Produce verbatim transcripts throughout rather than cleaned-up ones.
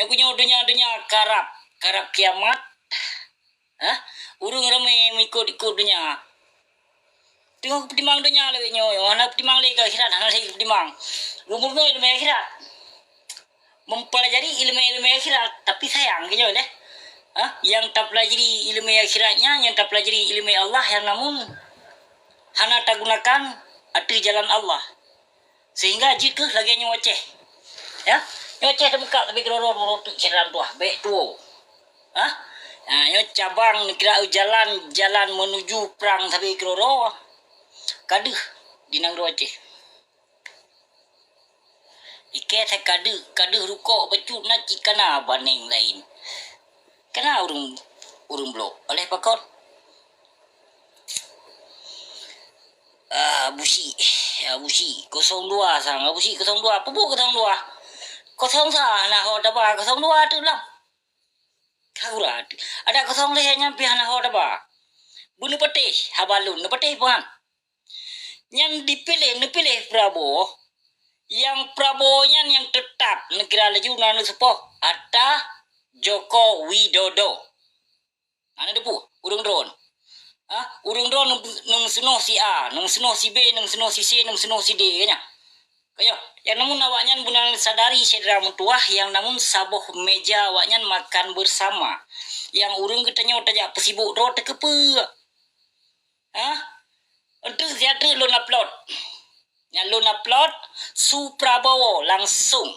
Lagu nyoe donya-donya karab, karab kiamat. Hah? Ureuëng ramé meuikot-ikot donya. Teungoh peutimang donya lagée nyoe, hana peutimang lé keu akhirat, hana lé peutimang. Gubunur ileumé akhirat. Mempelajari ileumé-ileumé akhirat, tapi sayang keu nyoe deh. Hah? Nyang tapelajari ileumé akhirat nyan, nyang tapelajari ileumé Allah nyang namun hana tagunakan ateueh jalan Allah. Sehingga jeuet kheueh lagée nyoe Aceh. Ya, nyoe Aceh teumeukak tapi keudroe-droe meureutuk cedera tuah, bék tuwoe. Ha? Ha, nyoe cabang neukira jalan, jalan menuju prang tapi keudroe-droe. Kadeuh di nanggroe Aceh. Ikée that kadeuh, kadeuh rukok bacut na cit kana baneng laén. Kana ureuëng, ureuëng blok. Oleh pakon? Ah, Abusyik. Abusyik. Kosong dua sang. Abusyik kosong dua. Peue buet kosong dua? Kosong sa hana ho taba. Kosong dua tu lah. Ka gura tu. Ada kosong lhée nyan pih hana ho taba. Beuneupatéh haba lôn. Neupatéh peue han? Nyan dipiléh, neupiléh Prabowo. Nyang Prabowo nyan nyang teutap neukira laju na neuseupôh ata Joko Widodo. Hana teupeue, ureuëng droe. Ha? Ureuëng droe neum-, neumeuseunoh si A, neumeuseunoh si B, neumeuseunoh si C, neumeuseunoh si D, ka nyan. Ka nyoe, nyang namun awaknyan beuna sadari syedara meutuwah nyang namun saboh meja awaknyan makan bersama. Nyang ureuëng geutanyoe tajak peusibok droe teukeue peue? Ha? Eunteuk siat teuk lôn upload. Nyang lôn upload su Prabowo langsong.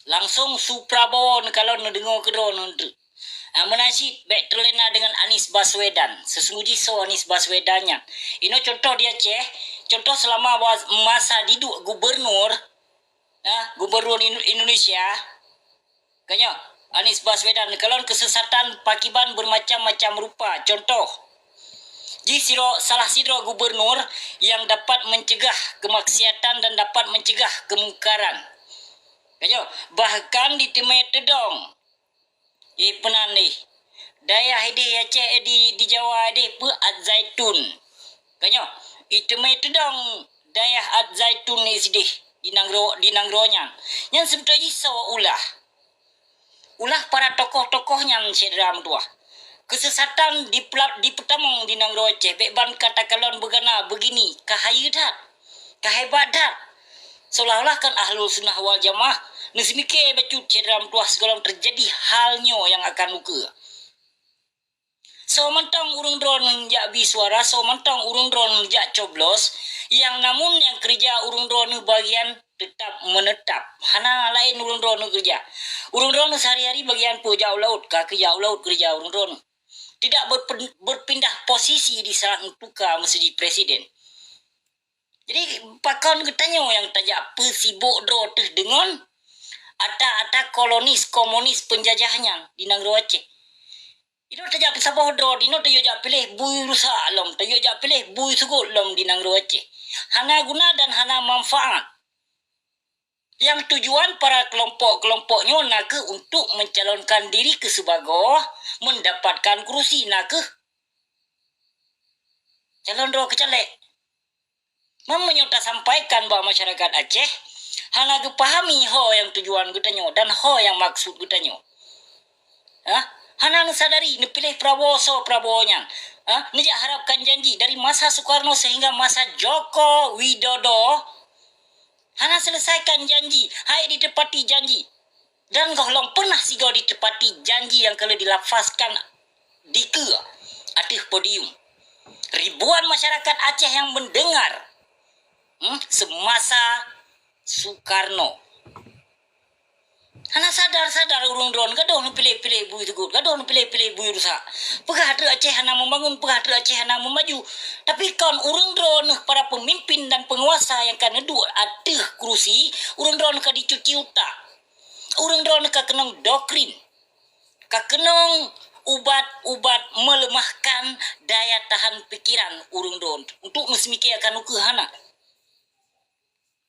Langsong su Prabowo neukalon neudeungoe keudroe nyan teuk. Ah, meunan cit bék teulena deungon Anies Baswedan. Seusunggoh jih soe Anies Baswedan nyan? Inoe contoh di Aceh, contoh seulama wa-, masa diduek gubernur, ah, gubernur Inu-, Indonesia, ka nyoe, Anies Baswedan neukalon keusesatan pakiban bermacam-macam rupa. Contoh, jih sidroe, salah sidroe gubernur nyang dapat mencegah kemaksiatan dan dapat mencegah kemungkaran. Ka nyoe, bahkan diteumé teudong. Ih, peunan nih. Dayah ideh Aceh, eh, di, di Jawa ideh peue At Zaitun. Ka nyoe, ih, teumé teudong dayah At Zaitun ni sideh di nanggroe, di nanggroe nyan. Nyan seubeutôi jih soe ulah. Ulah para tokoh-tokoh nyan syedara meutuwah. Keusesatan dipela-, dipeutamong di nanggroe Aceh, bék ban ka takalon beugana, beugini, ka hayeue that, ka hebat that. Seolah-olah kan Ahlus Sunnah wal Jamaah neuseumike bacut syedara meutuwah sigohlom teujadi hal nyoe nyang akan ukeue. Soe mantong ureuëng droeneuh jak bi suara, soe mantong ureuëng droeneuh jak coblos, nyang namun nyang keureuja ureuëng droeneuh bagian teutap meunetap. Hana laén ureuëng droeneuh keureuja. Ureuëng droeneuh sehari-hari bagian peue jak u laôt, ka keujak u laôt keureuja ureuëng droeneuh. Tidak berpen-, berpindah posisi di saat neutuka meuseujih presiden. Jadi, pakon geutanyoe nyang tajak peusibok droe teuh deungon ata-ata kolonis komunis peunjajah nyan di nanggroe Aceh? Inoe tajak peusaboh droe, inoe tajak piléh bui rusak lom, tajak piléh bui seugot lom di nanggroe Aceh. Hana guna dan hana manfaat. Nyang tujuan para kelompok-kelompok nyoe nakeuh untuk mencalonkan diri keu sibagoe, mendapatkan kerusi nakeuh calon droe keu caleg. Meunyoe tasampaikan bak masyarakat Aceh, hana geupahami ho nyang tujuan geutanyoe dan ho nyang maksud geutanyoe. Hah? Hana neusadari neupiléh Prabowo soe Prabowo nyan. Hah? Neujak harapkan janji dari masa Soekarno sehingga masa Joko Widodo. Hana selesaikan janji, hai ditepati janji. Dan gohlom peunah sigoe ditepati janji nyang ka lheueh dilafazkan dikeue ateueh podium. Ribuan masyarakat Aceh nyang mendengar, hmm, semasa Soekarno. Hana sadar-sadar ureuëng droeneuh, gadoh neupiléh-piléh bui seugot, gadoh neupiléh-piléh bui rusak. Peugah treuk Aceh hana membangun, peugah treuk Aceh hana memaju. Tapi kon ureuëng droeneuh para pemimpin dan penguasa nyang ka neuduek ateueh kerusi, ureuëng droeneuh ka dicuci utak. Ureuëng droeneuh ka keunong doktrin. Ka keunong ubat-ubat meuleumahkan daya tahan pikiran ureuëng droeneuh untuk neuseumike akan ukeue hana.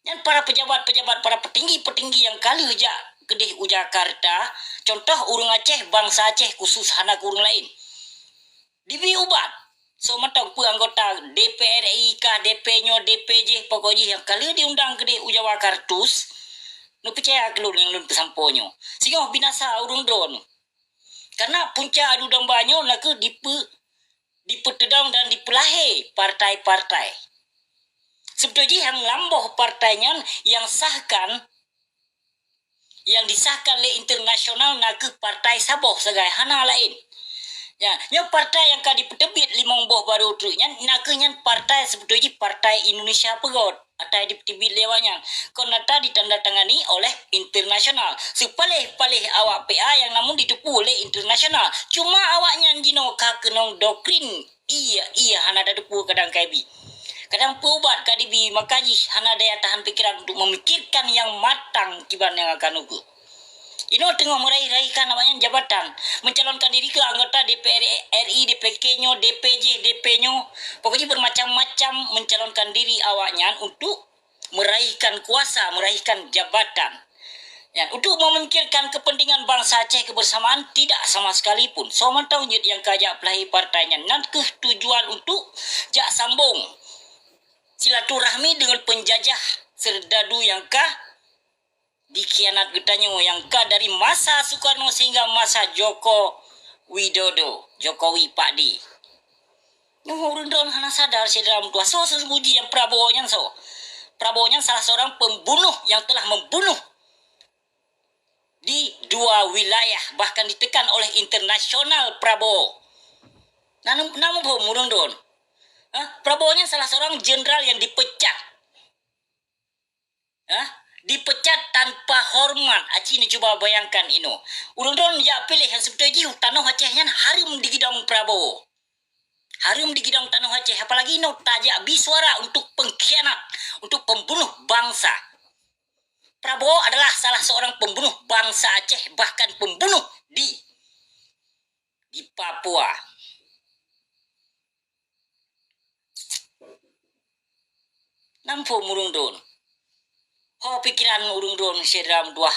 Nyan para pejabat-pejabat, para petinggi-petinggi nyang ka lheueh jak keudeh u Jakarta, contoh ureuëng Aceh, bansa Aceh khusus, hana keu ureuëng laén. Dibi ubat. Soe mantong peue anggota D P R I kah, D P nyoe, D P jih, pokok jih nyang ka lheueh diundang keudeh u Jawa kartus, Neupeucaya keu lôn nyang lôn peusampoe nyoe. Singoh binasa ureuëng droeneuh. Karena punca adu domba nyoe nakeuh dipe-, dipeuteudong dan dipeulahé partai-partai. Seubeutôi jih nyang lam boh partai nyan nyang sahkan, nyang disahkan lé internasional nakeuh partai saboh sagai, hana laén. Ya, nyoe partai nyang ka dipeuteubiet limong boh barô treuk nyan, nakeuh nyan partai seubeutôi jih Partai Indonesia Peugöt. Atai dipeuteubiet lé awaknyan, kon ata ditandatangani oleh internasional. Sipaléh-paléh awak P A nyang namun jiteupeue lé internasional. Cuma awaknyan jinoe ka keunong doktrin, iya, iya hana tateupeue kadang kaibi. Kadang peuubat ka dibi, maka jih hana daya tahan pikiran untuk memikirkan nyang matang kiban nyang akan ukeue. Inoe teungoh meuraih-raihkan awaknyan jabatan, mencalonkan diri keu anggota D P R R I, D P K nyoe, D P J, D P nyoe, pokok jih bermacam-macam mencalonkan diri awaknyan untuk meraihkan kuasa, meraihkan jabatan. Nyan, untuk memikirkan kepentingan bangsa Aceh kebersamaan, tidak sama sekali pun. Soe mantong jeuet nyang ka jak peulahé partai nyan, nakeuh tujuan untuk jak sambong silaturahmi dengan penjajah serdadu nyang ka dikhianat geutanyoe nyang ka dari masa Soekarno sehingga masa Joko Widodo, Jokowi Pak D. Nyoe ureuëng droen hana sadar syedara meutuah. Soe sesungguhnya nyang Prabowo nyan soe? Prabowo nyan salah seorang pembunuh yang telah membunuh di dua wilayah, bahkan ditekan oleh internasional Prabowo. Nah, nam-, namun ureuëng droen. Hah? Prabowo nyan salah seorang jenderal yang dipecat. Hah? Dipecat tanpa hormat. Aci ni cuba bayangkan inoe. Ureuëng droen jak piléh nyang seubeutôi jih tanoh Aceh nyan hareuem digidong Prabowo. Hareuem digidong tanoh Aceh, apalagi inoe tajak bi suara untuk pengkhianat, untuk pembunuh bangsa. Prabowo adalah salah seorang pembunuh bangsa Aceh, bahkan pembunuh di, di Papua. Nam phom ureuëng droen? Ho pikiran ureuëng droen syedara meutuah?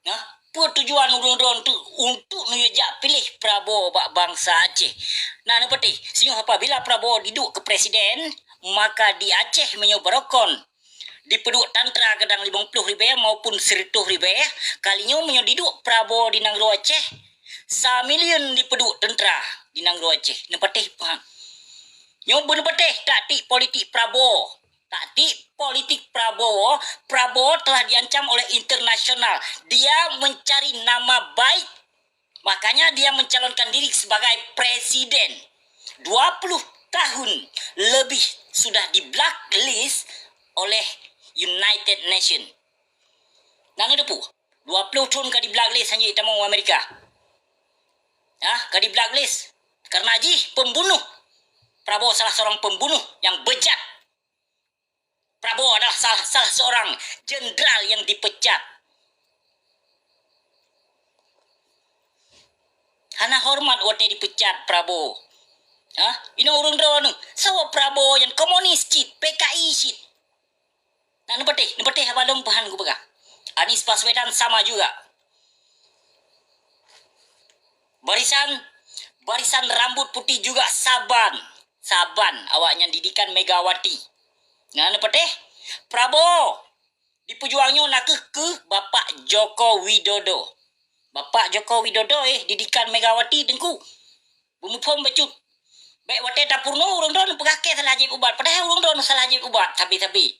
Nah, peue tujuan ureuëng droen tu untuk neujak piléh Prabowo bak bangsa Aceh? Nah, neupatéh, singoh apabila Prabowo diduek keu presiden, maka di Aceh meunyoe barokon dipeuduek tantra kadang limong ploh ribée maupun sireutoh ribée, kali nyoe meunyoe diduek Prabowo di nanggroe Aceh, sa milion dipeuduek tantra di nanggroe Aceh. Neupatéh, ha. Nyoe beuneupatéh taktik politik Prabowo. Taktik politik Prabowo, Prabowo telah diancam oleh internasional. Dia mencari nama baik. Makanya dia mencalonkan diri sebagai presiden. Dua puluh tahun lebih sudah di-blacklist oleh United Nation. Nah, neuteupeu, dua puluh thon ka di-blacklist hana jitamong u Amerika. Ah, ka di-blacklist. Karena jih pembunuh. Prabowo salah seorang pembunuh yang bejat. Prabowo adalah salah, salah seorang jenderal yang dipecat. Hana hormat watée dipecat Prabowo. Hah? Inoe ureuëng droeneuh. Soe Prabowo nyan komunis cit, P K I cit. Nah, neupatéh, neupatéh haba lôn peuhan kupeugah. Anies Baswedan sama juga. Barisan, barisan rambut putih juga saban. Saban awaknyan didikan Megawati. Nah, neupatéh? Prabowo dipeujuang nyoe nakeuh keu Bapak Joko Widodo. Bapak Joko Widodo, eh, didikan Megawati teungku. Beumuphom bacut. Bék watée tapeurunoe ureuëng droeneuh peugah kée salah jieb ubat, padahai ureuëng droeneuh salah jieb ubat sabe-sabe.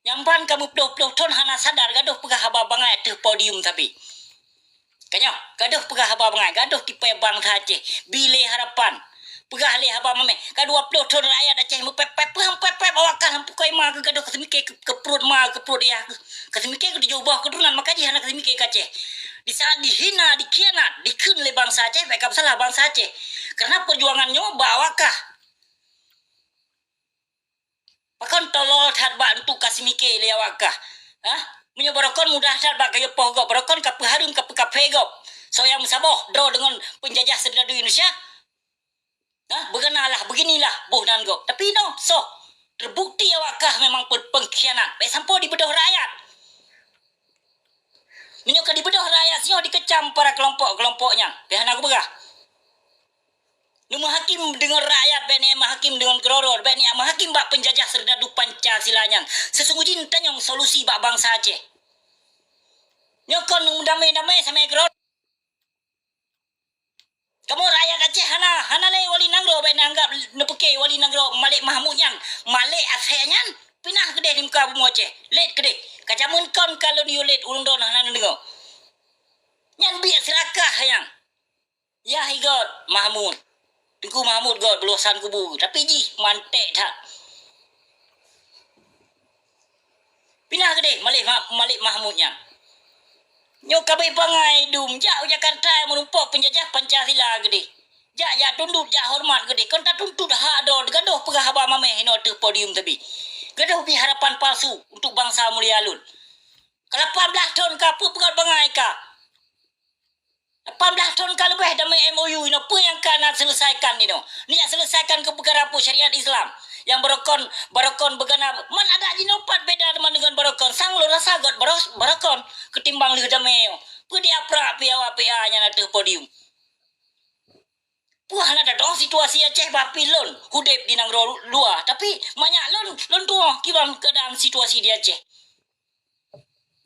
Nyang ban ka meuploh-ploh thon hana sadar gadôh peugah haba bangai ateueh podium sabe. Ka nyoe, gadôh peugah haba bangai, gadôh tipée bangsa Aceh, bi lé harapan. Peugah lé haba mameh, ka dua ploh thon rakyat Aceh meupép-pép, peuhang pép-pép awak kah lam pukoi ma keuh gadôh kaseumike keu, keu pruet ma, keu pruet yah keuh. Kaseumike keu tujoh boh keuturonan, maka jih hana kaseumike keu Aceh. Di saat dihina, dikhianat, dikheun lé bangsa Aceh, bék ka peusalah bangsa Aceh. Karena peujuangan nyoe bak awak kah. Pakon tolol that bak untuk kaseumike lé awak kah? Hah? Meunyoe barokon mudah that bak kayue poh gob, barokon ka peuhareuem, ka peukafé gob. Soe nyang meusaboh droe deungon peunjajah serdadu Indonesia? Nah, beuganalah, beginilah boh nan gob. Tapi inoe, soh, terbukti awak kah memang pe-, pengkhianat. Bék sampoe dibeudôh rakyat. Meunyoe ka dibeudôh rakyat singoh dikecam para kelompok-kelompok nyan, bék hana kupeugah. Neumeuhakim deungon rakyat, bék niat meuhakim deungon keudroe-droe, bék niat meuhakim bak peunjajah serdadu Pancasila nyan. Sesungguh jih neutanyong solusi bak bangsa Aceh. Nyoe kon damé-damé samé keudroe. Kamoe rakyat Aceh hana, hana lé wali nanggroe bèk neuanggap neupiké wali nanggroe Malik Mahmud nyan, Malik Asèe nyan pinah keudeh di muka bumoe Aceh. Lét keudeh. Ka jameun kon ka lôn yue lét ureueng droeneuh hana neudeungoe. Nyan biet seurakah nyan. Yah i göt Mahmud. Teungku Mahmud göt beuluh san kubu, tapi jih manték that. Pinah keudeh Malik Ma-, Malik Mahmud nyan. Nyoe ka abéh bangai dum, jak u Jakarta meurumpok peunjajah Pancasila keudeh. Jak, jak tundut, jak horeumat keudeh. Kon tatuntut hak droe, teugadôh peugah haba mamèh inoe ateueh podium teubi. Gadôh bri harapan palsu untuk bansa mulia lôn. Ka lapan blaih thon ka, peue peugöt bangai ka. Lapan blaih thon ka leubeh damé M O U inoe, peue nyang ka na seuleusaikan inoe? Neujak seuleusaikan keu peukara peue syariat Islam? Nyang barokon, barokon beugana, man adat jinoe pat beda teuma deungon barokon. Sang lôn rasa göt baros-, barokon keutimbang lheueh damé nyoe. Peue diaprak P A W P A nyan ateueh podium? Peue hana tatu'oh situasi Aceh bah pih lôn udép di nanggroe luwa, tapi manyak lôn, lôn tu'oh kiban keuadaan situasi di Aceh.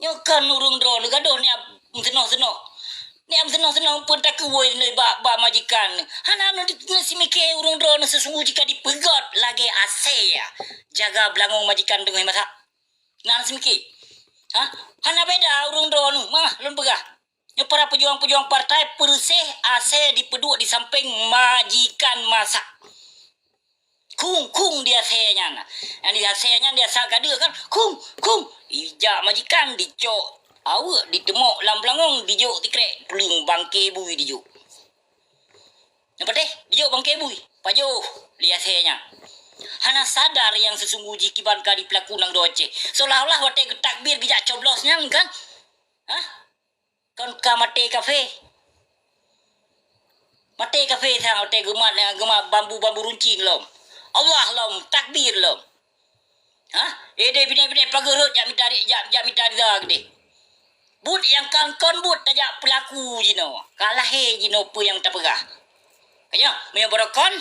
Nyoe kon ureueng droeneuh gadôh niat meuseunoh-seunoh. Niat meuseunoh-seunoh pun takeuwôi lé bak, bak majikan. Hana neusimike ureueng droeneuh seusunggoh jih ka dipeugöt lagèe asèe jaga beulangong majikan teungoh masak. Na neusimike. Ha? Hana beda ureueng droeneuh, mah lôn peugah. Nyoe para peujuang-peujuang partai peureuseh asèe dipeuduek di sampéng majikan masak. Khung-khung di asèe nyan. Nyang di asèe nyan di asèe ka deuk kan. Khung, khung. Ijak majikan dicok aweuek diteumok lam beulangong dijok tikrek tuling bangke bui dijok. Nyang patéh dijok bangke bui. Pajoh di asèe nyan. Hana sadar nyang seusunggoh jih kiban ka dipeulaku nanggroe Aceh. Seolah-olah watèe geutakbir geujak coblos nyan kan. Hah? Kon ka maté kafé. Maté kafé sang watèe geumat, geumat bambu-bambu runcing lom. Allah lom, takbir lom. Hah? Éh deh, binéh-binéh pageurot jak mita, jak, jak mita rida keudeh. Buet nyang kon-kon buet tajak peulaku jinoe. Ka lahé jinoe peue nyang tapeugah. Ka nyoe, meunyoe barokon,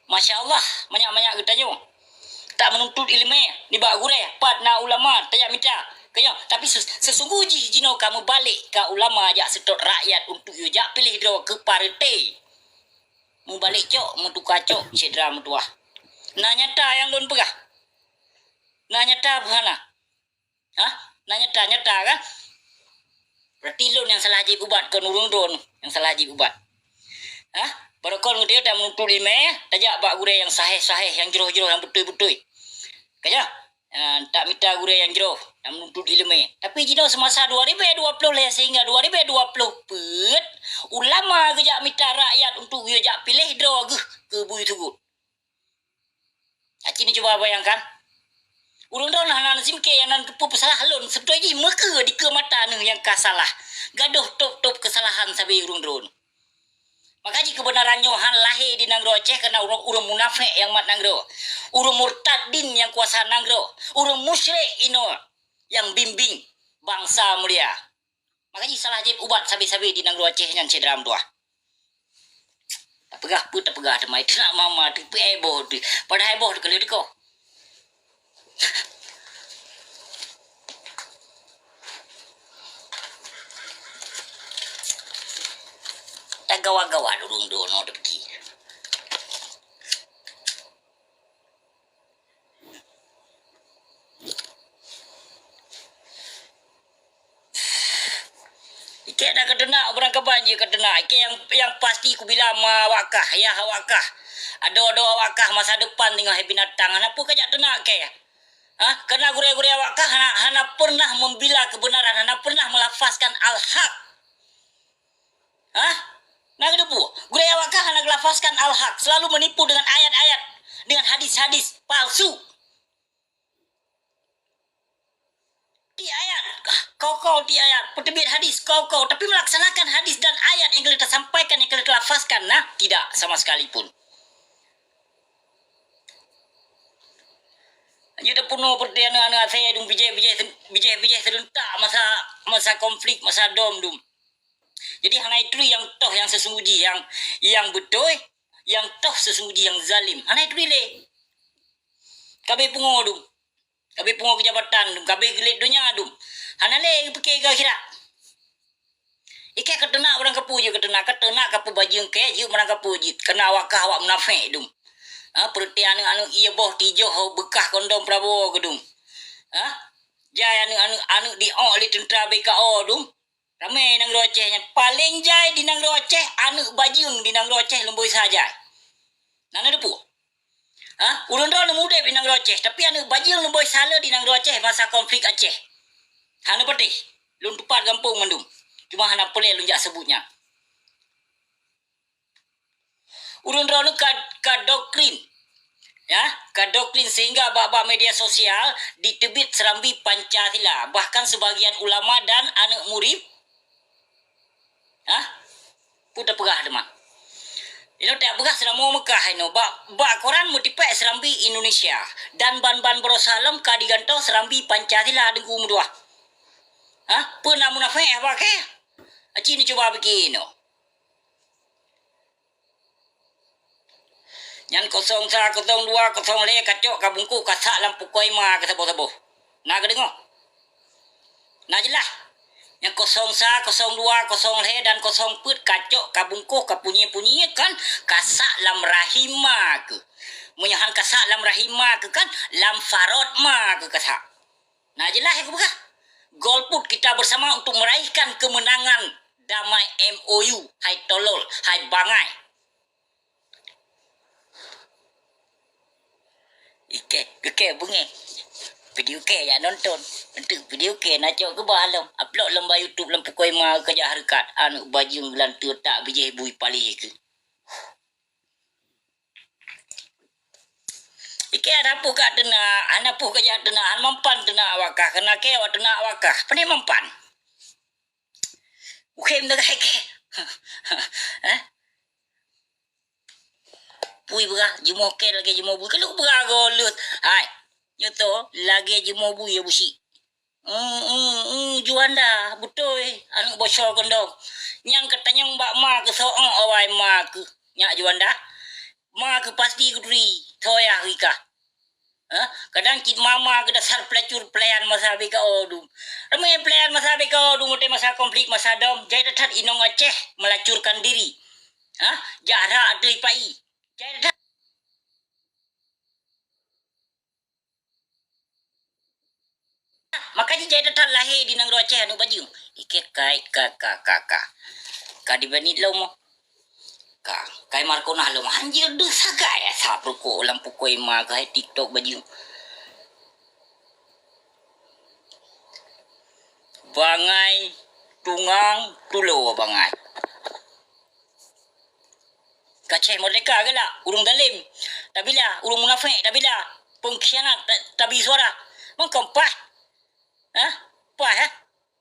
masya Allah, manyak-manyak geutanyoe. Tameununtut ileumèe nibak gurèe, pat na ulama tajak mita. Ka nyoe, tapi seus-, seusunggoh jih jinoe ka meubalek ka ulama jak seutôt rakyat untuk yue jak piléh droe keu partai. Meubalek cok, meutuka cok, syedara meutuwah. Na nyata nyang lôn peugah? Na nyata peue hana? Hah? Na nyata-nyata kan? Berarti lôn nyang salah jieb ubat, kon ureueng droeneuh nyang salah jieb ubat. Hah? Barokon geutanyoe tameununtut ileumèe, tajak bak gurèe nyang sahih-sahih, nyang jroh-jroh, nyang beutôi-beutôi. Ka nyoe? Ah, tamita gurèe nyang jroh, tameununtut ileumèe. Tapi jinoe seumasa dua ribèe dua ploh lhèe sehingga dua ribèe dua ploh peuet, ulama geujak mita rakyat untuk geujak piléh droe geuh keu bui sugut. Aci neucuba bayangkan, ureueng droeneuh hana neusimike nyang nan keupeue peusalah lôn, seubeutôi jih meukeue dikeue mata neuh nyang ka salah, gadôh tôb-tôb keusalahan sabe ureueng droeneuh. Maka jih keubeunaran nyoe han lahé di nanggroe Aceh kareuna ureueng, ureueng munafék nyang mat nanggroe, ureueng murtadin nyang kuasa nanggroe, ureueng musyrik inoe nyang bimbing bansa mulia. Maka jih salah jieb ubat sabe-sabe di nanggroe Aceh nyan syedara meutuwah. Tapeugah peue tapeugah teuma, teunak mama teupeue boh teuh, padahai boh teuh ka lheueh teukoh. Tagawa-gawa ureueng droeneuh teupeugah. Ikek na kateunak, barangkaban jih kateunak. Ikek nyang, nyang pasti kubila ma awak kah, yah awak kah. Adoe-adoe awak kah masa depan teungoh hai binatang. Hana peue kajak teunak keh. Hah? Karena gurèe-gurèe awak kah hana, hana pernah membela kebenaran, hana pernah melafazkan al-haq. Hah? Na geuteupeue? Gurèe awak kah hana geulafazkan al-haq, selalu menipu dengan ayat-ayat, dengan hadis-hadis palsu. Tiek ayat, kau-kau tiek ayat, peuteubiet hadis, kau-kau, tapi melaksanakan hadis dan ayat yang ka lheueh tasampaikan, yang ka lheueh talafazkan, nah, tidak sama sekalipun. Jeuet tapunoe peureuté aneuk-aneuk asèe dum bijéh-bijéh, bijéh-bijéh seureuntak masa, masa konflik, masa dom dum. Jadi hana ituri nyang toh nyang seusunggoh jih, nyang, nyang beutôi, nyang toh seusunggoh jih nyang zalim. Hana ituri lé. Ka abéh pungo dum. Ka abéh pungo keujabatan dum, ka abéh geulet donya dum. Hana lé geupike keu akhirat. Ikei kateunak barang kapeue jeuet kateunak, kateunak kapeue bajeueng kei jeuet barang kapeue jeuet. Keunan awak kah awak munafék dum. Ha, peureuté aneuk-aneuk ié boh tijoh beukah kondom Prabowo keudum. Ha? Jai aneuk-aneuk, aneuk diok lé teuntra B K O dum. Ramé nanggroe Aceh nyan. Paleng jai di nanggroe Aceh, aneuk bajeueng di nanggroe Aceh leumboi sa jai. Na neuteupeue? Ha? Ulôn droeneuh udeb di nanggroe Aceh, tapi aneuk bajeueng leumboi sa le di nanggroe Aceh masa konflik Aceh. Hana patéh. Lôn tupat gampông mandum. Cuma hana peureulée lôn jak seubut nyan. Ulôn droeneuh ka, ka doktrin. Ya, ka doktrin sehingga bak-bak media sosial diteubiet seurambi Pancasila. Bahkan sebagian ulama dan aneuk murit, ha? Peue tapeugah teuma? Inoe tapeugah seulamoe Meukah inoe. Bak, bak koran meutipék seurambi Indonesia. Dan ban-ban baroesa lom ka digantoe seurambi Pancasila deungon meudua. Ha? Peue na munafék haba kei? Aci neucuba pike inoe. Nyan kosong sa, kosong dua, kosong lhée kacok kabungkôh kasak lam pukoi ma keusaboh-saboh. Na geudeungoe? Na jeulaih? Nyan kosong sa, kosong dua, kosong lhée dan kosong peuet kacok kabungkôh kapunyie-punyie kan kasak lam rahim ma keuh. Meunyoe han kasak lam rahim ma keuh kan lam parot ma keuh kasak. Na jeulaih keuh peugah. Golput kita bersama untuk meraihkan kemenangan damai M O U. Hai tolol, hai bangai. Ikei, ikei beungéh. Video kei jak nonton. Untuk video kei na cok keubah lom. Upload lom bak YouTube lam pukoi ma kajak hareukat. Aneuk bajeueng geulanteue tak bijéh bui paléh keuh. Ikei hana peue ka teunak, hana peue kajak teunak, hana mampan teunak awak kah. Keunan kei awak teunak awak kah. Pane mampan. Ukhem dah kei. Eh? Pui beurah, jimoh kei lagée jimoh bui. Keuneuk beurah goh lheueh. Hai. Nyoe to, lagée jimoh bui ya busi. Hmm, hmm, hmm, Juanda, beutôi, aneuk bocor kondom. Nyang katanyong bak ma keuh soe awai ma keuh. Nyak Juanda. Ma keuh pasti geuturi, soe ya rika. Ha? Kadang cit mama keu dasar peulacur pelayan masa B K O dum. Ramé pelayan masa B K O dum, watée masa konflik, masa dom, jai that-that inong Aceh melacurkan diri. Ha? Jak rhak ateueh pai. Jai that-that. Maka jijai that-that lahé di nanggroe Aceh aneuk bajeueng. Ikei kai ka, ka, ka, ka. Ka dibanit lom. Ka, kai Markonah lom. Hanjeuet deuh sagai asap rukok lam pukoi ma keuh hai TikTok bajeueng. Bangai tungang tulo bangai. Ka Aceh merdeka galak, ureuëng zalim tabila, ureuëng munafék tabila, pengkhianat ta-, tabi suara. Mangkong paih. Hah? Paih, hah?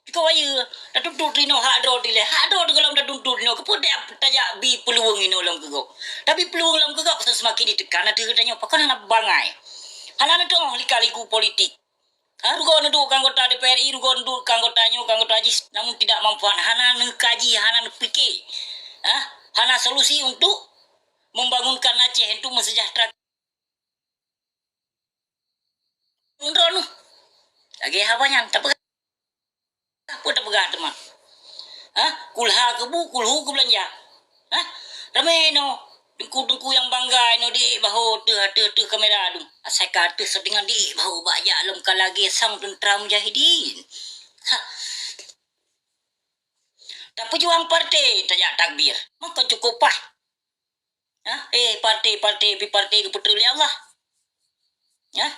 Iko wayeu, tatuntut inoe hak droe dilée. Hak droe teugohlom tatuntut inoe. Keupeue tajak bi peuluweueng inoe lom keu gob? Tabi peuluweueng lom keu gob, seumaken jitekan ateueh geutanyoe. Pakon hana bangai? Hana neutuoh lika-liku politik. Ha, rugoe neuduek keu anggota D P R I, rugoe neuduek keu anggota nyoe, keu anggota jih, namun tidak manfaat. Hana neukaji, hana neupike. Ha? Hana solusi untuk membangunkan Aceh, untuk mensejahterakan. Droeneuh. Lagée haba nyan, tapeugah. Peue tapeugah teuma? Ha? Kulha keubu, kulhu keubeulanja. Ha? Ramé inoe, teungku-teungku nyang bangga inoe diék bahô teuh, teuh, teuh kamera dum. Asai ka teuh seudeungan diék bahô bak jak lom ka lagée sang teuntra mujahidin. Ha. Tapeujuang partai tajak takbir. Maka cukup paih. Ha? Eh, partai, partai, pi partai geupeutrön lé Allah. Ha?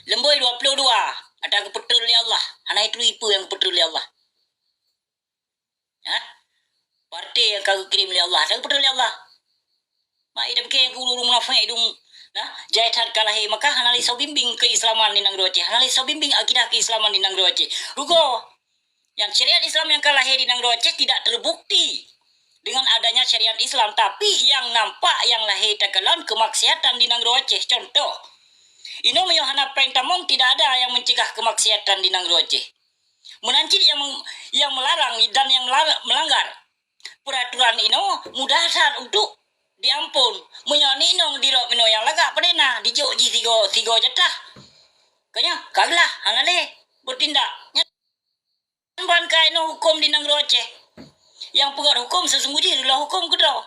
Leumboi dua puluh dua, ata geupeutrön lé Allah. Hana ituri peue nyang geupeutrön lé Allah. Ha? Partai nyang ka geukirém lé Allah, ata geupeutrön lé Allah. Mak idam keu ureuëng munafék dum. Nah, jai that ka lahé, maka hana lé soe bimbing keislaman di nanggroe Aceh. Hana lé soe bimbing akidah keislaman di nanggroe Aceh. Rugoe. Nyang syariat Islam nyang ka lahé di nanggroe Aceh tidak terbukti dengan adanya syariat Islam, tapi nyang nampak nyang lahé takalon keumaksiatan di nanggroe Aceh. Contoh, inoe meunyoe hana péng tamong, tidak ada yang mencegah keumaksiatan di nanggroe Aceh. Meunan cit nyang, nyang melarang dan nyang melar-, melanggar peraturan inoe mudah that untuk diampôn. Meunyoe ni inong dirop inoe nyang lagak padé na, dijok jih sigoe, sigoe jatah. Ka nyan, ka glah, hana lé bertindak. Nyan ban ka inoe huköm di nanggroe Aceh. Nyang peugöt huköm seusunggoh jih reuloh huköm keudroe.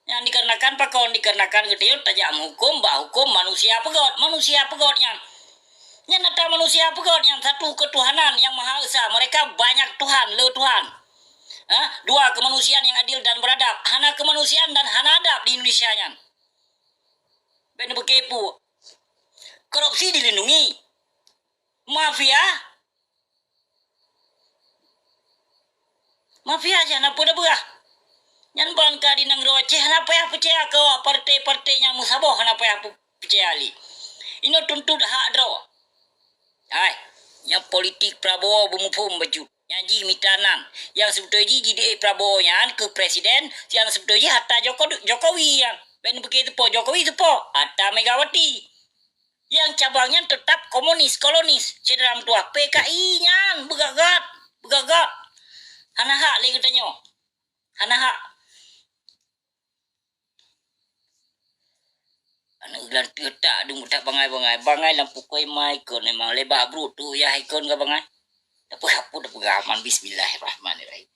Nyan dikarenakan pakon? Dikarenakan geutanyoe tajak meuhuköm bak huköm manusia peugöt. Manusia peugöt nyan. Nyan ata manusia peugöt nyan satu ketuhanan Yang Maha Esa. Mereka banyak Tuhan, le Tuhan. Ha? Dua kemanusiaan yang adil dan beradab. Hana kemanusiaan dan hana adab di Indonesia nyan. Bèk neubeukeupeu. Korupsi dilindungi. Mafia. Mafia nyan hana peue tapeugah. Nyan ban ka di nanggroe Aceh hana payah peucaya keu awak partai-partai nyang meusaboh, hana payah pu-, peucaya lé. Inoe tuntut hak droe. Hai, nyang politik Prabowo beumuphom bacut. Nyang jih mita nan. Nyang seubeutôi jih jidi'éh Prabowo nyan keu presiden, nyang seubeutôi jih harta Joko-, Jokowi nyan. Bèk neubeukeupeu Jokowi teupo, harta Megawati. Nyang cabang nyan teutap komunis, kolonis. Syedara meutuah, P K I nyan beugöt-göt, beugöt-göt. Hana hak lé geutanyoe. Hana hak. Aneuk geulanteue tak dum that bangai-bangai. Bangai lam pukoi ma ikon, memang lé bak brok tu yah ikon ka bangai. Tapi apa dah peugah aman, bismillahirrahmanirrahim.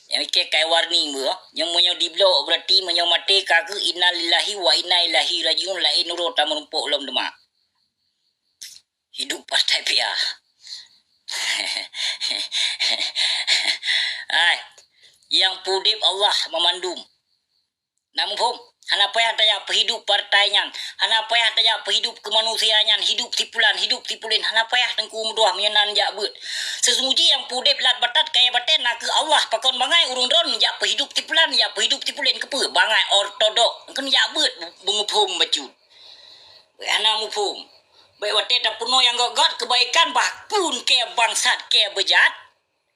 Nyang ikei kai warning beuh, nyang meunyoe diblok berarti meunyoe maté ka keuh innalillahi wa inna ilaihi rajiun, laén uroe tameurumpok lom teuma. Hidup partai P A. Hai, nyang peudeb Allah meumandum. Na muphom? Hana payah tajak peuhidup partai nyan. Hana payah tajak peuhidup keu manusia nyan, hidup si pulan, hidup si pulen. Hana payah Teungku meutuah meunyoe na neujak beuet. Seusunggoh jih nyang peudeb lat batat kayèe batèe na keuh Allah. Pakon bangai ureueng droen jak peuhidup si pulan, jak peuhidup si pulen. Keupeue? Bangai ortodok. Kheun jak beuet beumuphom bacut. Bèk hana muphom. Bèk watèe tapeurunoe nyang göt-göt keubaikan, bah phôn kèe bangsat kèe beujat.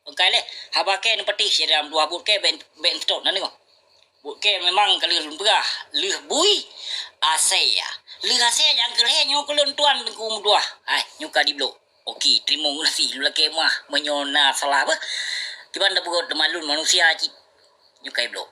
Ungkai lé, haba kèe neupatéh syedara meutuah, buet kèe bèk, bèk neuseutôt na deungoe. Buet kèe memang ka lheueh lôn peugah, lheueh bui asèe. Lheueh asèe nyang keu lhèe nyoe keu lôn tuan Teungku meutuah. Hai, nyoe ka diblok. Oke, teurimong geunaséh lôn lakèe meuah meunyoe na salah beuh. Kiban tapeugöt teuma lôn manusia cit. Nyoe ka iblok.